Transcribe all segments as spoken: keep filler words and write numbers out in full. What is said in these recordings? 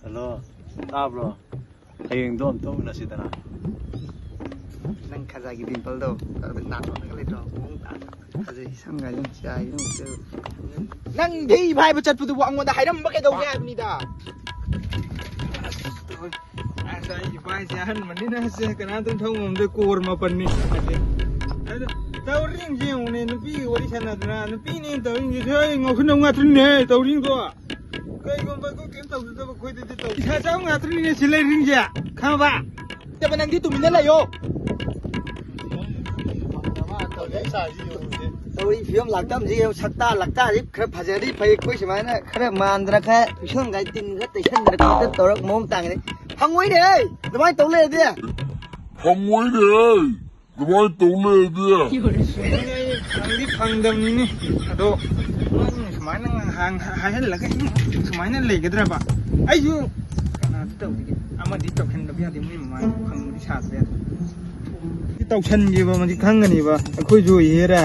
Hello, ꯇꯥꯕ꯭ꯔꯣ? ꯍꯌꯦꯡꯗꯣ ꯑꯝꯇ ꯎꯅꯁꯤꯗꯅ꯫ ꯅꯪ ꯈꯖꯥꯏꯒꯤ ꯗꯤꯝꯄꯜꯗꯣ ꯑꯗꯨ ꯅꯥꯇꯣꯟꯗꯒ ꯂꯩꯇ꯭ꯔꯣ? ꯃꯑꯣꯡ ꯇꯥꯗ꯭ꯔꯣ? ꯐꯖꯩ, ꯁꯝꯒ ꯌꯨꯝ ꯆꯥꯏ, ꯌꯨꯝ ꯆꯥꯏ꯫ ꯅꯪ ꯙꯤ ꯐꯥꯏꯕ ꯆꯠꯄꯗꯨꯕꯨ ꯑꯩꯉꯣꯟꯗ ꯍꯥꯏꯔꯝꯕ ꯀꯩꯗꯧꯒꯦ ꯍꯥꯏꯕꯅꯤꯗ? ꯑꯁ, ꯑꯩ ꯏꯄꯥꯁꯦ ꯑꯍꯟꯕꯅꯤꯅ ꯁꯦ ꯀꯅꯥꯝꯇ ꯊꯧ ꯉꯝꯗꯦ, ꯀꯣꯔ ꯃꯥꯄꯟꯅꯤ꯫ ꯑꯗ ꯇꯧꯔꯤꯁꯤꯡꯁꯦ ꯌꯦꯡꯉꯨꯅꯦ, ꯅꯨꯄꯤꯒꯤ ꯋꯥꯔꯤ ꯁꯥꯟꯅꯗꯅ, ꯅꯨꯄꯤꯅꯦ ꯇꯧꯔꯤꯁꯤꯡꯁꯦ ꯁꯣꯏ ꯉꯥꯎꯁꯤꯟꯅꯕ ꯉꯥꯛꯇꯅꯤꯅꯦ ꯇꯧꯔꯤꯁꯤꯡꯗꯣ꯫ ꯀꯩꯒꯨꯝꯕ ꯑꯩꯈꯣꯏ ꯀꯩꯝ ꯇꯧꯖꯗꯕ ꯑꯩꯈꯣꯏꯗꯗꯤ ꯇꯧ꯫ ꯏꯁꯥ ꯆꯥꯎ ꯉꯥꯛꯇꯅꯤꯅꯦ ꯁꯤ ꯂꯩꯔꯤꯁꯤꯡꯁꯦ, ꯈꯪꯉꯕ? ꯅꯠꯇꯕ ꯅꯪꯗꯤ ꯇꯨꯃꯤꯟꯅ ꯂꯩꯌꯣ꯫ ꯇꯧꯔꯤ ꯐꯤꯕꯝ ꯂꯥꯛꯇꯝꯁꯤ ꯌꯦꯡꯉꯨ, ꯁꯛꯇꯥ ꯂꯛꯇꯥꯁꯤ ꯈꯔ ꯐꯖꯔꯗꯤ ꯐꯩ, ꯑꯩꯈꯣꯏ ꯁꯨꯃꯥꯏꯅ ꯈꯔ ꯃꯥꯟꯗꯅ ꯈꯔ ꯄꯤꯁꯣꯟꯒꯥꯏ ꯇꯤꯟ ꯈꯔ ꯇꯩꯁꯟꯗꯅ ꯈꯣꯠꯇꯅ ꯇꯧꯔꯒ ꯃꯑꯣꯡ ꯇꯥꯡꯉꯗꯤ ꯐꯪꯉꯣꯏꯅꯦ꯫ ꯑꯗꯨꯃꯥꯏꯅ ꯇꯧ ꯂꯩꯔꯗꯤ ꯐꯪꯉꯣꯏꯅꯦ꯫ ꯑꯗꯨꯃꯥꯏꯅ ꯇꯧ ꯂꯩꯔꯗꯤ꯫ ꯐꯪꯗꯤ ꯐꯪꯗꯕꯅꯤꯅꯦ꯫ ꯑꯗꯣ ꯅꯪ ꯁꯨꯃꯥꯏꯅ ꯉꯥꯏꯍꯥꯛ ꯍꯥꯏꯍꯜꯂꯒ ꯁꯨꯃꯥꯏꯅ ꯂꯩꯒꯗ꯭ꯔꯕ? ꯑꯩꯁꯨ ꯀꯅꯥꯗꯤ ꯇꯧꯗꯦ꯫ ꯑꯃꯗꯤ ꯇꯧꯁꯟꯗꯕ ꯌꯥꯗꯦ꯫ ꯃꯣꯏ ꯃꯃꯥꯡꯗ ꯐꯪꯕꯗꯤ ꯁꯥꯗꯕ ꯌꯥꯗꯦ꯫ ꯁꯤ ꯇꯧꯁꯟꯈꯤꯕ ꯑꯃꯗꯤ ꯈꯪꯒꯅꯤꯕ꯫ ꯑꯩꯈꯣꯏꯁꯨ ꯍꯦꯔꯥ꯫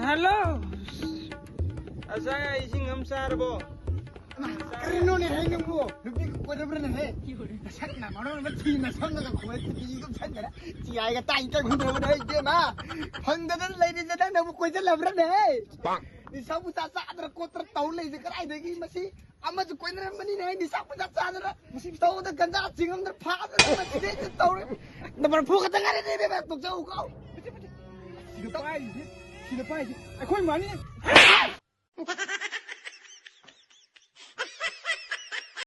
ꯍꯜꯂꯣ꯫ ꯑꯁꯥꯏ ꯏꯁꯤꯡ ꯑꯃ ꯆꯥꯔꯕꯣ? ꯀꯔꯤꯅꯣꯅꯦ ꯍꯦ ꯅꯪꯕꯨ? ꯅꯨꯄꯤ ꯀꯣꯏꯔꯕ꯭ꯔꯅꯦ ꯍꯦ? ꯅꯁꯛꯅ ꯃꯔꯣꯟ ꯑꯃ ꯊꯤ, ꯅꯁꯝꯅꯒ ꯈꯣꯏ ꯈꯨꯠꯇꯤ ꯀꯨꯞꯁꯟꯗꯅ ꯆꯤꯌꯥꯏꯒ ꯇꯥꯏ ꯇꯥꯏ ꯈꯨꯝꯗ꯭ꯔꯕꯅꯦ ꯍꯦ ꯏꯕꯦꯝꯃ? ꯐꯪꯗꯗꯅ ꯂꯩꯔꯤꯁꯦ ꯅꯪꯅ ꯑꯃꯨꯛ ꯀꯣꯏꯁꯜꯂꯕ꯭ꯔꯅꯦ ꯍꯦ? ꯅꯤꯁꯥ ꯄꯨꯁꯥ ꯆꯥꯗꯅ ꯈꯣꯠꯇꯅ ꯇꯧ ꯂꯩꯁꯦ ꯀꯗꯥꯏꯗꯒꯤ? ꯃꯁꯤ ꯑꯃꯁꯨ ꯀꯣꯏꯅꯔꯝꯕꯅꯤꯅꯦ ꯍꯦ, ꯅꯤꯁꯥ ꯄꯨꯁꯥ ꯆꯥꯗꯅ ꯇꯧꯗ ꯒꯟꯖꯥ ꯆꯤꯡꯉꯝꯗꯅ ꯐꯥꯗꯅ ꯃꯁꯤꯗꯩꯗ ꯇꯧꯔꯦ꯫ ꯅꯝꯕꯔ ꯐꯣꯔ ꯈꯛꯇ ꯉꯥꯏꯔꯦ ꯏꯕꯦꯝꯃ, ꯇꯣꯛꯆꯧꯀꯣ꯫ ꯁꯤꯗ ꯄꯥꯏꯔꯤꯁꯦ, ꯁꯤꯗ ꯄꯥꯏꯔꯤꯁꯦ ꯑꯩꯈꯣꯏ ꯃꯥꯅꯤ꯫